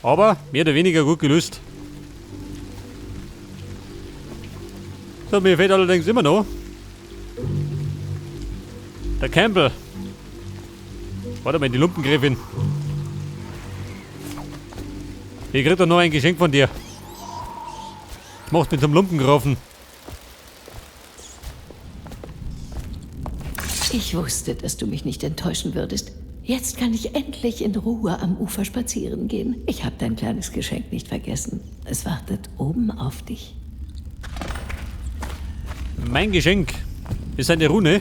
Aber mehr oder weniger gut gelöst. So, mir fehlt allerdings immer noch der Campbell. Warte mal, die Lumpengräfin. Ich krieg doch noch ein Geschenk von dir. Ich mach's mit zum Lumpengrafen. Ich wusste, dass du mich nicht enttäuschen würdest. Jetzt kann ich endlich in Ruhe am Ufer spazieren gehen. Ich habe dein kleines Geschenk nicht vergessen. Es wartet oben auf dich. Mein Geschenk ist eine Rune.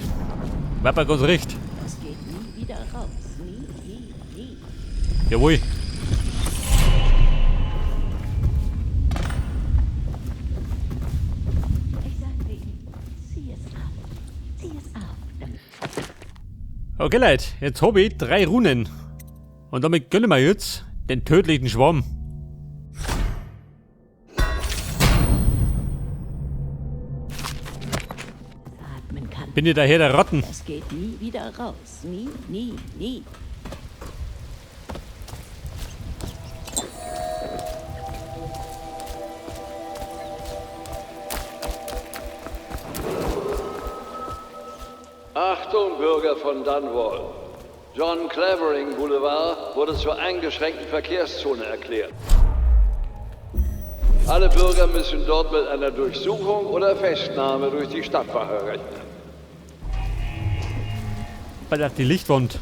War bei ganz recht. Das geht nie wieder raus. Nie, nie, nie. Jawohl. Ich sagte ihm, zieh es ab. Zieh es ab. Okay, Leute, jetzt hab ich 3 Runen. Und damit gönnen wir jetzt den tödlichen Schwamm. Atmen kann. Bin ich der Herr der Ratten? Das geht nie wieder raus. Nie, nie, nie. Achtung, Bürger von Dunwall. John Clavering Boulevard wurde zur eingeschränkten Verkehrszone erklärt. Alle Bürger müssen dort mit einer Durchsuchung oder Festnahme durch die Stadtwache rechnen. Bei der die Lichtwand.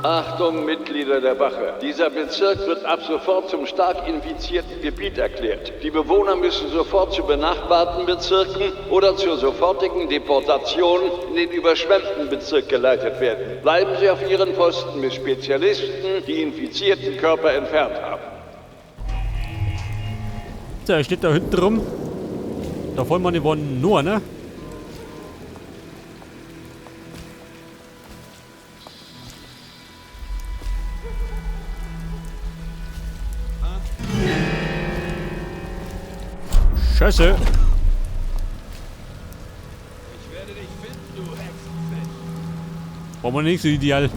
Achtung, Mitglieder der Wache. Dieser Bezirk wird ab sofort zum stark infizierten Gebiet erklärt. Die Bewohner müssen sofort zu benachbarten Bezirken oder zur sofortigen Deportation in den überschwemmten Bezirk geleitet werden. Bleiben Sie auf Ihren Posten, bis Spezialisten die infizierten Körper entfernt haben. So, er steht da hinten rum. Da vorne war nur, ne? Scheiße. Ich werde dich finden, du Hexenfisch. War mal nicht so ideal.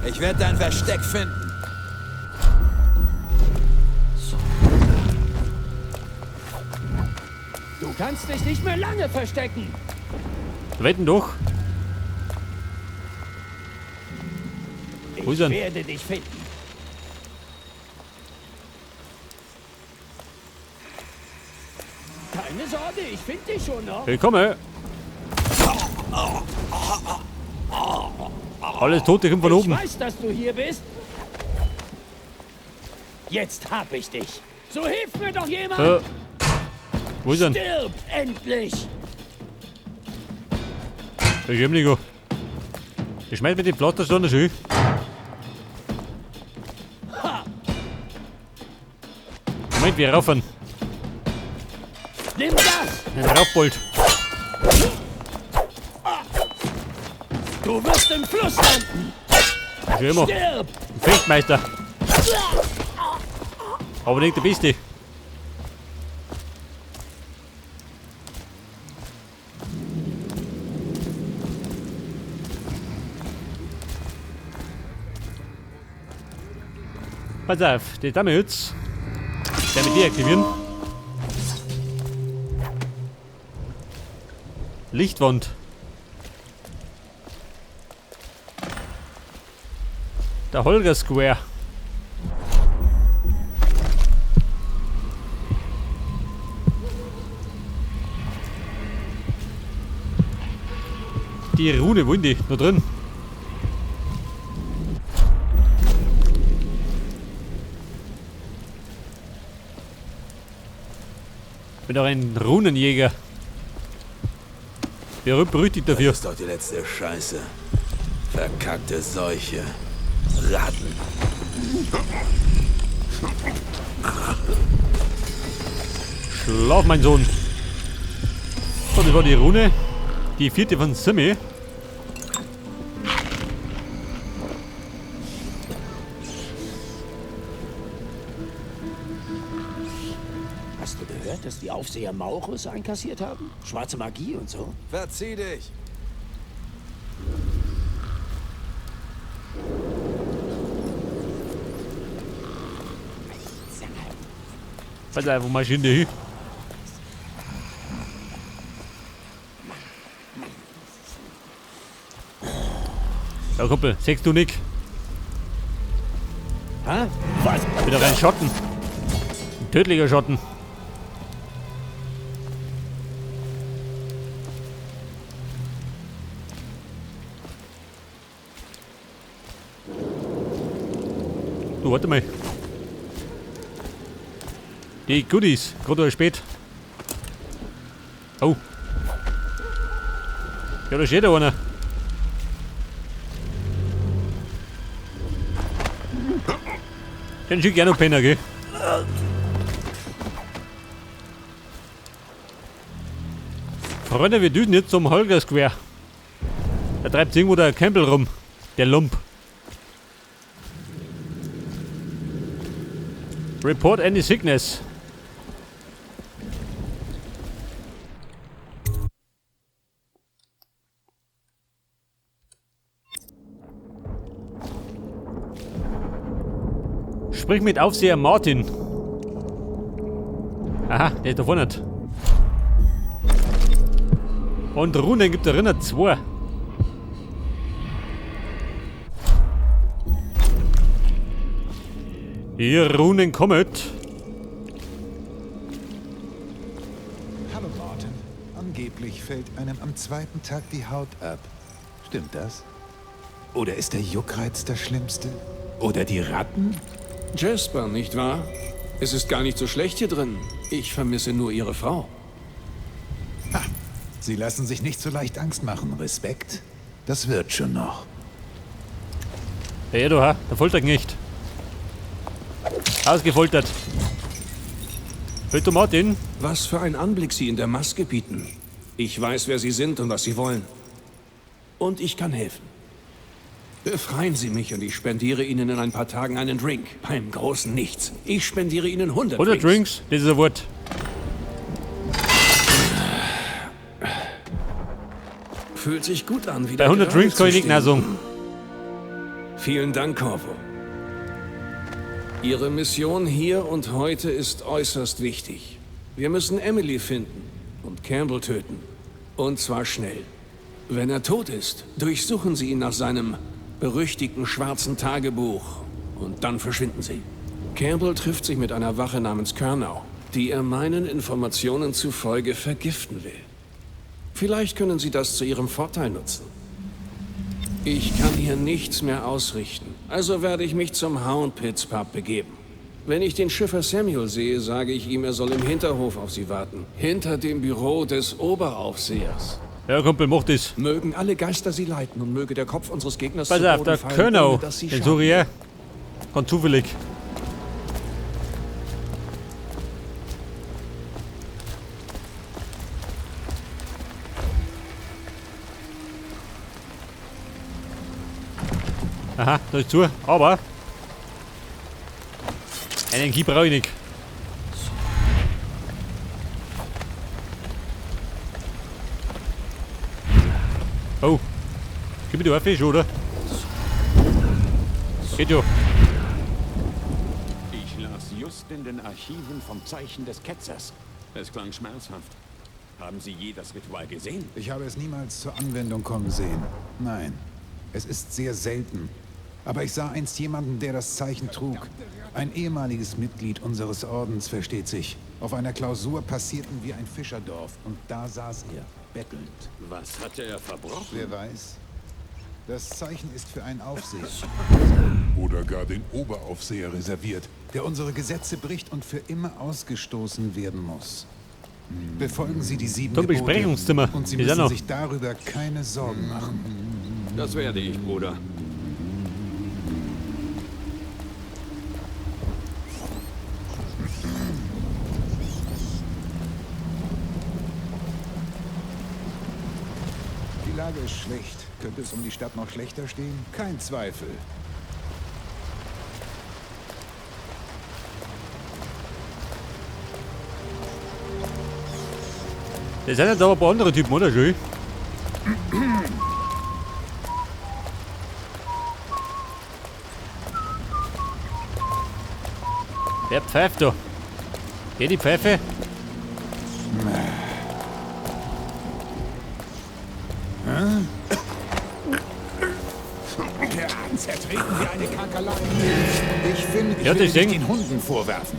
Ich werde dein Versteck finden. Du kannst dich nicht mehr lange verstecken. Wetten doch. Wo ist Ich er? werde dich finden. Keine Sorge, ich finde dich schon noch. Willkommen. Alles tot, ich komm von Ich oben. weiß, dass du hier bist. Jetzt hab ich dich. So hilft mir doch jemand. Wo ist er? Stirb endlich. Ich hab nicht. Ich schmeiß mit dem Pflasterstein schön. Moment, wir raufen. Nimm das! Ein Raufbold. Du wirst im Fluss landen. Schön immer. Stirb! Ein Fechtmeister. Aber nicht der Beste. Pass auf, die Dame jetzt. Der mit deaktivieren. Lichtwand. Der Holger Square. Die Rune, wo sind die? Noch drin. Bin doch ein Runenjäger. Berühmt berüchtigt dafür. Das ist doch die letzte Scheiße. Verkackte Seuche. Ratten. Schlaf, mein Sohn. So, das war die Rune. Die vierte von Simi. Hast du gehört, dass die Aufseher Maurus einkassiert haben? Schwarze Magie und so? Verzieh dich! Pass auf, wo Maschine hin? Ja, Kumpel, siehst du nicht? Hä? Was? Wieder ein Schotten. Ein tödlicher Schotten. Du, warte mal. Die Goodies, gerade spät. Oh. Ja, da steht da einer. Den schick ich auch noch Penner, gell? Freunde, wir düsen jetzt zum Holger Square. Da treibt irgendwo der Campbell rum. Der Lump. Report any sickness. Sprich mit Aufseher Martin. Aha, der ist da vorne. Und Runen gibt der Rinder 2. Die Runen kommen. Hallo Martin. Angeblich fällt einem am zweiten Tag die Haut ab. Stimmt das? Oder ist der Juckreiz das Schlimmste? Oder die Ratten? Jasper, nicht wahr? Es ist gar nicht so schlecht hier drin. Ich vermisse nur Ihre Frau. Ha! Sie lassen sich nicht so leicht Angst machen. Respekt. Das wird schon noch. Ja, du, ha? Der foltert nicht. Ausgefoltert. Bitte Martin. Was für ein Anblick Sie in der Maske bieten. Ich weiß, wer Sie sind und was Sie wollen. Und ich kann helfen. Befreien Sie mich und ich spendiere Ihnen in ein paar Tagen einen Drink. Beim großen Nichts. Ich spendiere Ihnen 100 100 Drinks. Das ist ein Wort. Fühlt sich gut an, wieder Bei 100 gerade Drinks kann ich zu nicht nein stehen. sagen. Vielen Dank, Corvo. Ihre Mission hier und heute ist äußerst wichtig. Wir müssen Emily finden und Campbell töten. Und zwar schnell. Wenn er tot ist, durchsuchen Sie ihn nach seinem berüchtigten schwarzen Tagebuch und dann verschwinden Sie. Campbell trifft sich mit einer Wache namens Kernow, die er meinen Informationen zufolge vergiften will. Vielleicht können Sie das zu Ihrem Vorteil nutzen. Ich kann hier nichts mehr ausrichten, also werde ich mich zum Hound Pits Pub begeben. Wenn ich den Schiffer Samuel sehe, sage ich ihm, er soll im Hinterhof auf Sie warten. Hinter dem Büro des Oberaufsehers. Ja, Kumpel, mach das. Mögen alle Geister Sie leiten und möge der Kopf unseres Gegners Pass zu auf, Boden der fallen, Könau. ohne dass Sie Den Schaden suche ich auch. Ganz zufällig. Aha, da ist zu. Aber einen Key brauche ich nicht. Oh. Gib mir die Fisch, oder? Geht ja. Ich las just in den Archiven vom Zeichen des Ketzers. Es klang schmerzhaft. Haben Sie je das Ritual gesehen? Ich habe es niemals zur Anwendung kommen sehen. Nein, es ist sehr selten. Aber ich sah einst jemanden, der das Zeichen trug. Ein ehemaliges Mitglied unseres Ordens, versteht sich. Auf einer Klausur passierten wir ein Fischerdorf und da saß er, bettelnd. Was hatte er verbrochen? Wer weiß? Das Zeichen ist für einen Aufseher. Oder gar den Oberaufseher reserviert, der unsere Gesetze bricht und für immer ausgestoßen werden muss. Befolgen Sie die 7 Zum Gebote Besprechungszimmer. und Sie Ist auch müssen noch. sich darüber keine Sorgen machen. Das werde ich, Bruder. Die Lage ist schlecht. Könnte es um die Stadt noch schlechter stehen? Kein Zweifel. Das sind jetzt aber ein paar andere Typen, oder? Schön. Wer pfeift da? Geht die Pfeife? Zertreten wir eine Kakerlake. Ich finde, ich Ja, will das nicht Ding. den Hunden vorwerfen.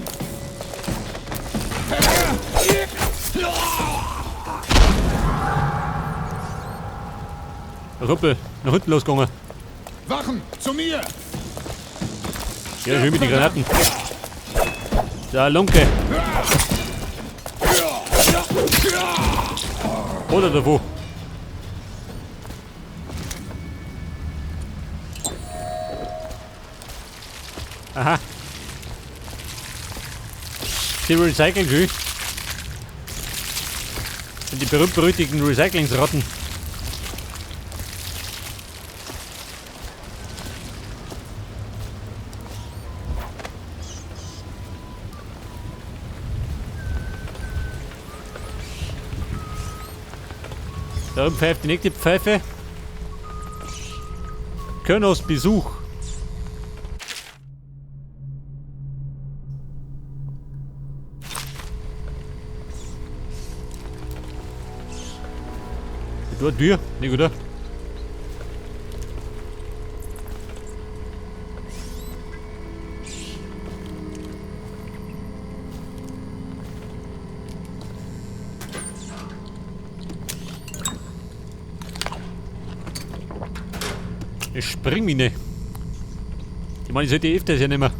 Ruppel, nach unten losgegangen. Wachen, zu mir! Ja, schön mit den Granaten. Da, Lunke. Oder davor. Aha. Sie recyceln schön. Sind die berühmt-berüchtigten Recyclingsratten. Da oben pfeift die nächste Pfeife. Körners Besuch. Da Tür, nicht oder? Eine Springmine. Die meine, ich sollte öfters ja nicht mehr.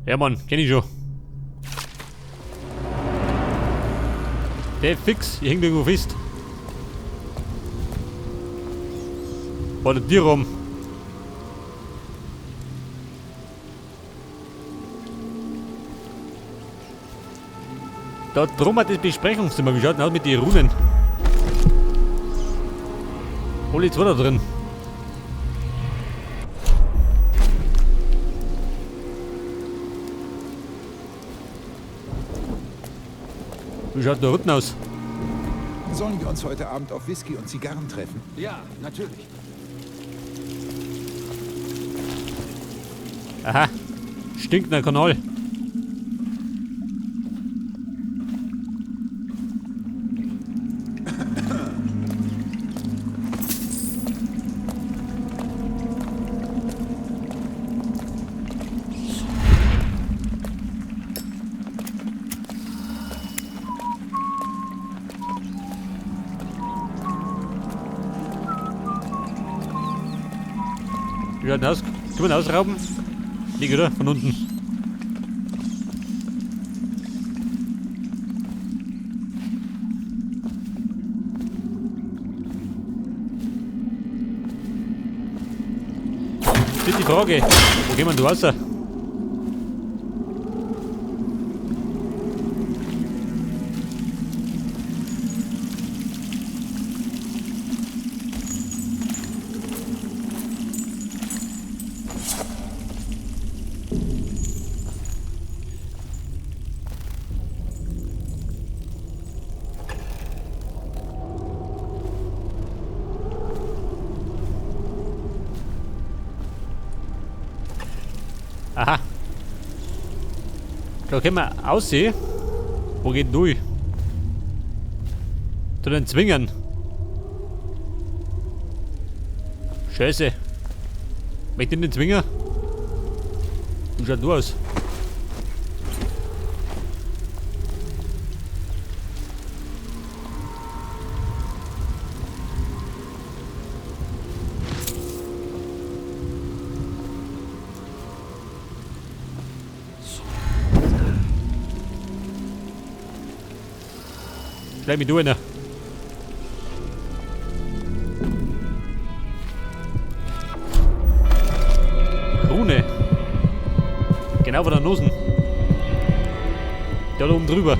Ja Mann, kenn ich schon. Der fix, ich häng irgendwo fest. Vor der Tür rum. Da drum hat das Besprechungszimmer. Wie schaut denn aus mit den Runen? Alle zwei da drin. Wie schaut da unten aus? Sollen wir uns heute Abend auf Whisky und Zigarren treffen? Ja, natürlich. Aha. Stinkt nach Kanal. Ja, das können wir ausrauben? Nicht, oder? Von unten. Das ist die Frage, wo gehen wir denn da raus? Aha. Da können wir aussehen. Wo geht denn durch? Zu den Zwingern. Scheiße. Möchte ich den Zwinger? Wie schaut du aus? Bleib mit du einer. Rune. Genau vor der Nosen. Da oben drüber.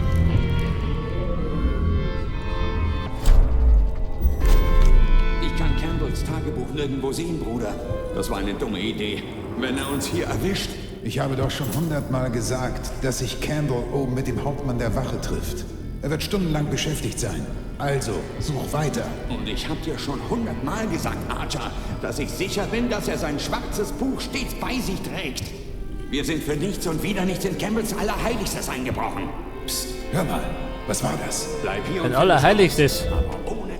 Ich kann Campbells Tagebuch nirgendwo sehen, Bruder. Das war eine dumme Idee. Wenn er uns hier erwischt, Ich habe doch schon 100-mal gesagt, dass sich Campbell oben mit dem Hauptmann der Wache trifft. Er wird stundenlang beschäftigt sein. Also, such weiter. Und ich hab dir schon 100-mal gesagt, Archer, dass ich sicher bin, dass er sein schwarzes Buch stets bei sich trägt. Wir sind für nichts und wieder nichts in Campbells Allerheiligstes eingebrochen. Psst, hör mal. Was war das? Bleib hier Ein und Allerheiligstes. Aber ohne.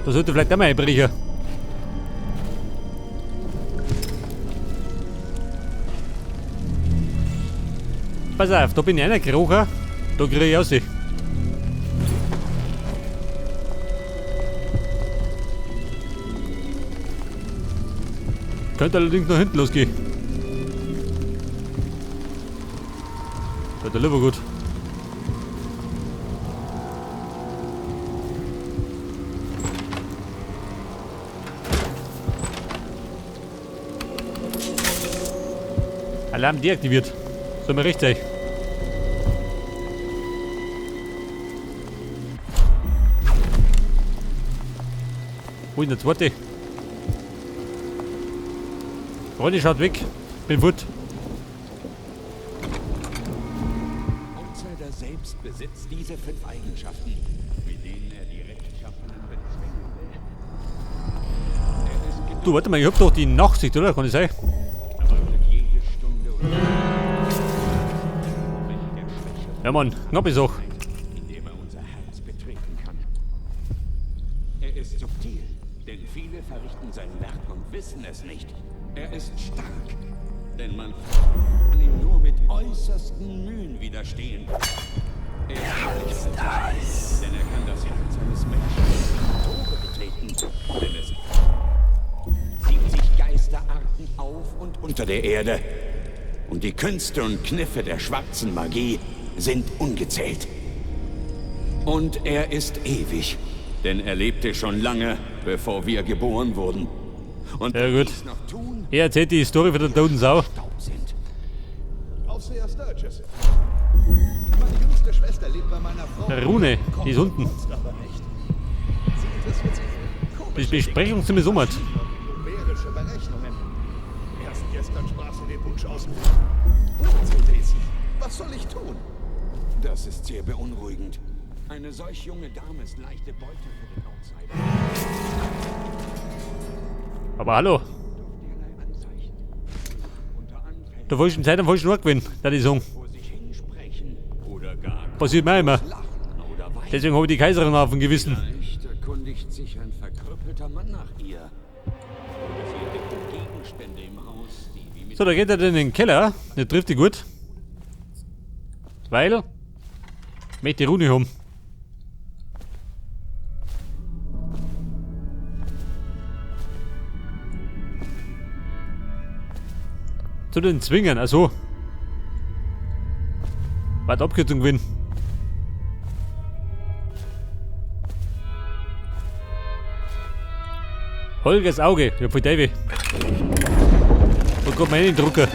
Da sollte vielleicht einmal einbrechen. Pass auf, da bin ich reingekrochen. Da krieg ich raus. Könnte allerdings noch hinten losgehen. Wird der lieber gut. Alarm deaktiviert. Soll mir recht sein. Wo ist denn der zweite? Freunde, schaut weg. Bin fort. Outsider selbst besitzt diese 5 Eigenschaften, mit denen er die Rechtschaffenen bezwingen will. Er ist geduldig. Du, warte mal, ich hab doch die Nachtsicht, oder? Kann das sein? Ja, Mann, knappe Sache. Indem er unser Herz betreten kann. Er ist subtil, denn viele verrichten sein Werk und wissen es nicht. Er ist stark, denn man kann ihm nur mit äußersten Mühen widerstehen. Er ist leichtherzig, denn er kann das Herz eines Menschen mit Tore betreten, denn es zieht sich Geisterarten auf und unter der Erde. Und die Künste und Kniffe der schwarzen Magie sind ungezählt. Und er ist ewig, denn er lebte schon lange, bevor wir geboren wurden. Und ja, gut. dies noch tun, Er erzählt die Story von der toten Sau. Aufseher Sturgis. Meine jüngste Schwester lebt bei meiner Frau. Der Rune, die ist unten. Sonst aber nicht. Sie interessiert sich für komische Das Besprechungszimmer ist um. Numerische Berechnungen. Erst gestern sprach sie den Wunsch aus, Buch zu lesen. Was soll ich tun? Das ist sehr beunruhigend. Eine solch junge Dame ist leichte Beute für den Outsider. Aber hallo. Da falschen Zeit am falschen Ort gewesen, da die sagen. Passiert mir immer. Deswegen habe ich die Kaiserin auf dem Gewissen. Vielleicht erkundigt sich ein verkrüppelter Mann nach ihr. Oder sie entdecken Gegenstände im Haus, die wie mit So, da geht er dann in den Keller. Der trifft die gut. Weil ich möchte die Rune haben. Zu den Zwingern, also. War die Abkürzung gewinnen. Holgers Auge, ich hab voll Davy. Wo kommt man hin, den Drucker?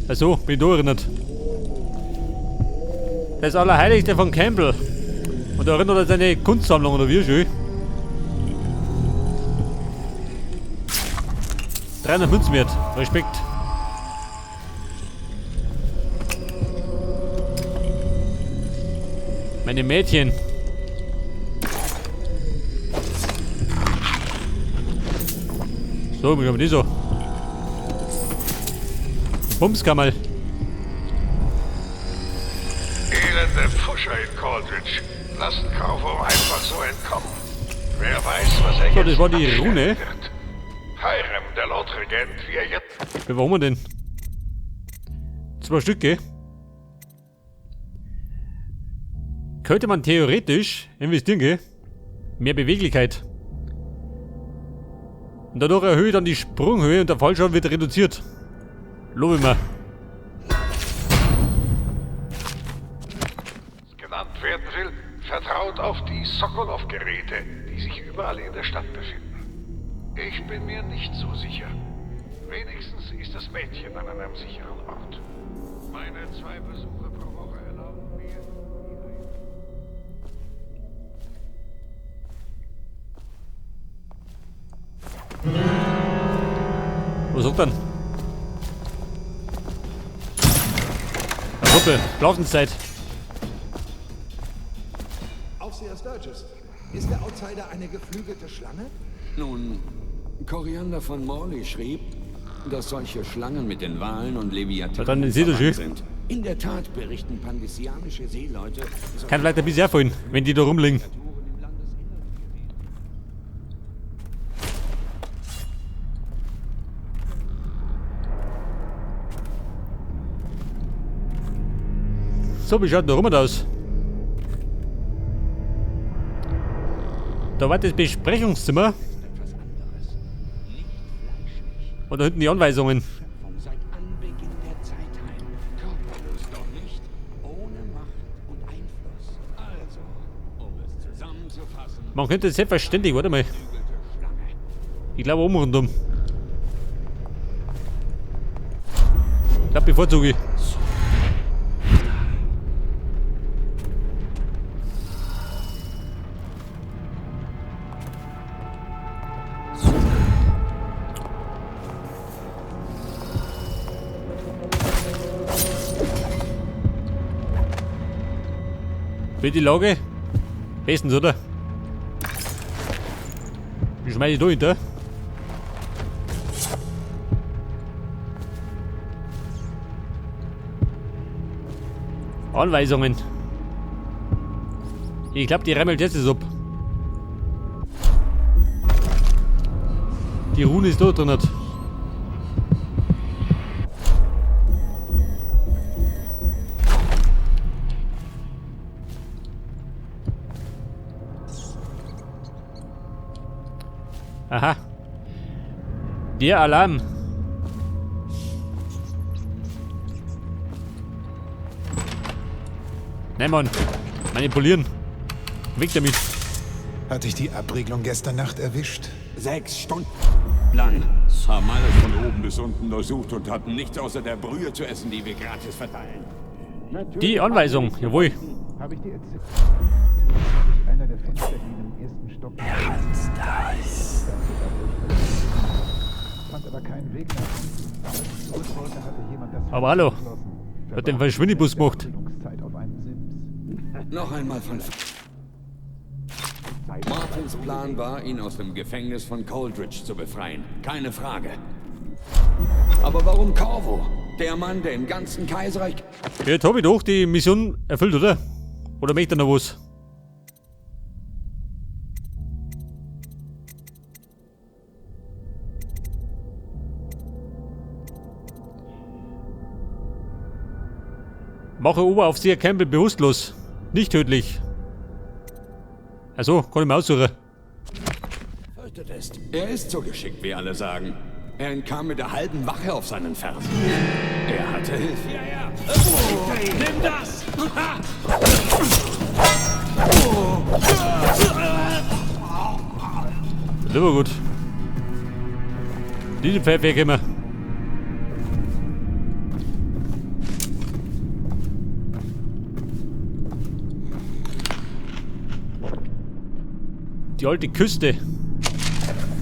Achso, bin ich da erinnert. Das Allerheiligste von Campbell. Und da erinnert er seine Kunstsammlung, oder wie schön. 300 Münzen wert. Respekt. Meine Mädchen. So, wie kommen die so? Bumskammerl. Elende Pfuscher in Coldridge lassen Corvo einfach so entkommen. Wer weiß, was er So, das jetzt war die anstellen Rune. wird. Hiram, der Lordregent, wie er jetzt... Wie haben wir denn? 2 Stücke. Könnte man theoretisch investieren gehen. Mehr Beweglichkeit. Und dadurch erhöhe ich dann die Sprunghöhe und der Fallschaden wird reduziert. Lobe ich mir. Genannt werden will, vertraut auf die Sokolov-Geräte, die sich überall in der Stadt befinden. Ich bin mir nicht so sicher. Wenigstens ist das Mädchen an einem sicheren Ort. Meine 2 Besuche pro Woche erlauben. sagt dann? Gruppe, Schlafenszeit. Aufseher Sturgis, ist der Outsider eine geflügelte Schlange? Nun, Koriander von Morley schrieb, dass solche Schlangen mit den Walen und Leviathanen dann seht ihr verwandt schön. sind. In der Tat berichten pandesianische Seeleute, Kann vielleicht ein bisschen herfallen, wenn die da rumliegen. So, wie schaut denn da rum aus? Da war das Besprechungszimmer. Und da hinten die Anweisungen. Seit Anbeginn der Zeit heim. Körperlos doch nicht, ohne Macht und Einfluss. Also, um es zusammenzufassen, Man könnte selbstverständlich, warte mal. Ich glaube oben rundum. Ich glaube, bevorzuge ich. Wie die Lage? Bestens, oder? Ich schmeiß ich da hinter. Anweisungen. Ich glaub, die remmelt jetzt ab. Die Rune ist da drin. Aha. Der Alarm. Nein, Mann. Manipulieren. Weg damit. Hat dich die Abriegelung gestern Nacht erwischt? 6 Stunden lang. Haben alles von oben bis unten durchsucht und hatten nichts außer der Brühe zu essen, die wir gratis verteilen. Die Anweisung, jawohl. Habe ich dir erzählt, dass ich einer der Fensterläden im ersten Stock fand aber keinen Weg nach unten. Als ich zurück wollte, hatte jemand das Aber hallo. verschlossen. Hat den Verschwindibus gemacht. Verabredungszeit auf einem Sims. Noch einmal von Martins Plan war, ihn aus dem Gefängnis von Coldridge zu befreien. Keine Frage. Aber warum Corvo? Der Mann, der im ganzen Kaiserreich... Ja, jetzt hab ich doch die Mission erfüllt, oder? Oder möchte er noch was? Mache Oberaufseher Campbell bewusstlos. Nicht tödlich. Also, kann ich mir aussuchen. Fürchtet ist. Er ist so geschickt, wie alle sagen. Er entkam mit der halben Wache auf seinen Fersen. Er hatte Hilfe. Ja, ja. Nimm das! Das ist aber gut. Diese Pfeife immer. Die alte Küste.